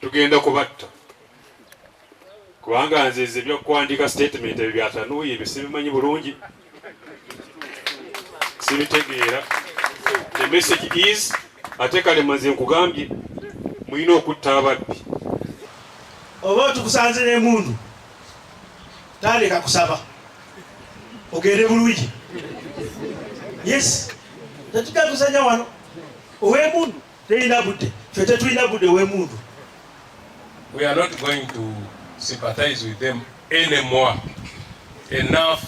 Tugenda kubatta kubanga nze nze ebyokuwandiika statement ebyo byatanuuyi ebyo sibimanyi bulungi, sibitegeera. The message is, ate Kalema, nze nkugambye, mulina okutta ababbi. Oba tukusanze n'emundu, tandika kusaba ogende bulungi. Yes, tetujja kuzanya wano. Ow'emundu terina budde, ffe tetulina budde ow'emundu. We are not going to sympathize with them anymore. Enough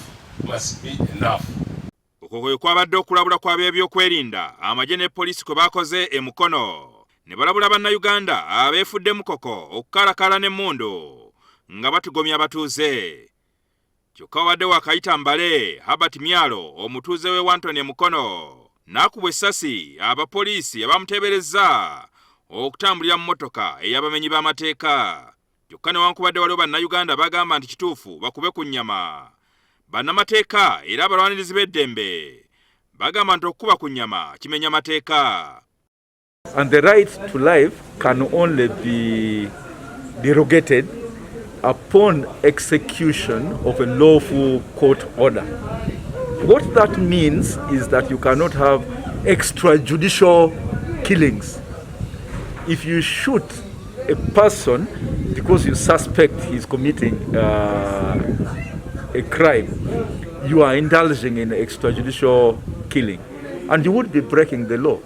must be enough. Okwo kwe kwabadde okulabula kw'ab'ebyokwerinda, amagye ne poliisi kwe baakoze e Mukono ne balabula Bannayuganda abeefudde mukoko okukaalakaala n'emmundu nga batugomya abatuuze. Kyokka wabadde wakayita mbale, Herbert Myalo, omutuuze w'e Wanton e Mukono, n'akubwa essasi abapoliisi abamuteeberezza okutambulira mu mmotoka ey'abamenyi b'amateeka. Kyokka newankubadde waliwo Bannayuganda bagamba nti kituufu bakube ku nnyama, bannamateeka era abalwanirizi b'eddembe bagamba nti okukuba ku nnyama kimenya mateeka. And the right to life can only be derogated upon execution of a lawful court order. What that means is that you cannot have extrajudicial killings. If you shoot a person because you suspect he's committing a crime, you are indulging in extrajudicial killing and you would be breaking the law.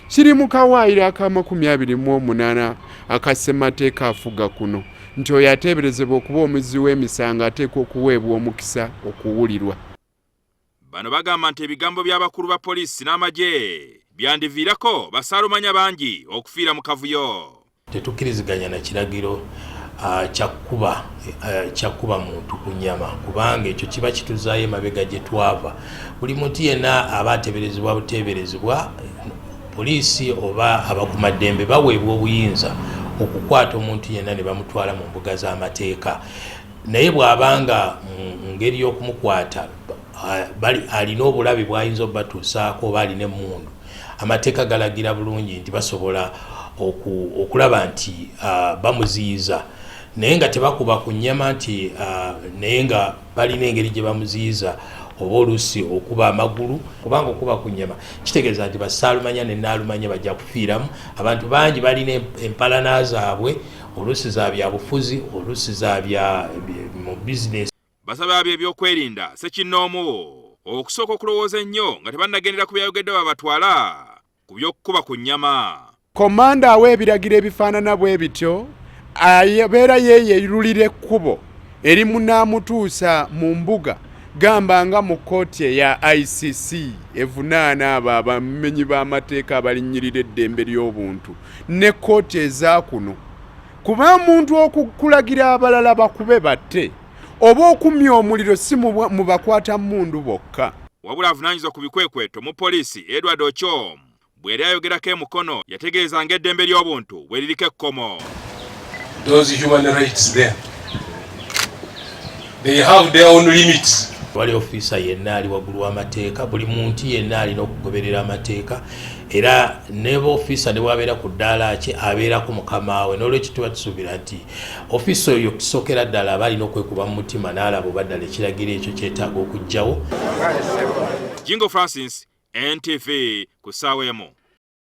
Kiri mu kawaayiro aka 28 aka ssemateeka afuga kuno nti oyo ateeberezebwa okuba omuzzi w'emisango ateekwa okuweebwa omukisa okuwulirwa. Bano bagamba nti ebigambo by'abakulu ba poliisi n'amagye byandiviirako basaalumanya bangi okufiira mu kavuyo. Tetukkiriziganya na kiragiro kyakuba muntu ku nyama, kubanga ekyo kiba kituzaayo emabega gye twava. Buli muntu yenna aba ateeberezebwa buteeberezebwa, poliisi oba abakumaddembe baweebwa obuyinza okukwata omuntu yenna ne bamutwala mu mbuga z'amateeka. Naye bw'abanga mu ngeri y'okumukwata alina obulabe bw'ayinza obatuusaako oba alina emmundu, amateeka galagira bulungi nti basobola okulaba nti bamuziyiza, naye nga tebakuba ku nnyama, nti naye nga balina engeri gye bamuziyiza oba oluusi okuba amagulu, kubanga okuba ku nnyama kitegeeza nti basaalumanya ne naalumanya bajja kufiiramu. Abantu bangi balina empalana zaabwe, oluusi za byabufuzi, oluusi za bya mu bizinesi. Basaba ab'ebyokwerinda ssekinnoomu okusooka okulowooza ennyo nga tebannagendera ku byayogeddwa babatwala ku by'okukuba ku nnyama. Komanda awa ebiragiro ebifaanana bwe bityo abeera yeeyerulira ekkubo erimunaamutuusa mu mbuga, gamba nga mu kkooti eya ICC evunaana abo abamenyi b'amateeka abalinnyirira eddembe ly'obuntu ne kkooti ezaakuno, kuba omuntu okulagira abalala bakube, batte oba okumya omuliro si mu bakwata mmundu bokka. Wabula avunaanyizibwa ku bikwekweto mu poliisi, Edward Ochom, bwe yali ayogerako e Mukono, yategeeza ng'eddembe ly'obuntu bwe liriko ekkomo. Those human rights there, they have their own limits. Wali ofiisa yenna ali waggulu w'amateeka. Buli muntu yenna alina okugoberera amateeka, era neba ofiisa ne bwabeera ku ddaala ki, abeerako mukama we. N'olwekyo tuba tusuubira nti ofiisa oyo okusookera ddala aba alina okwekuba mu mutima n'alaba oba ddala ekiragiro ekyo kyetaaga okuggyawo. Jingo Francis, NTV, ku ssaawa 1.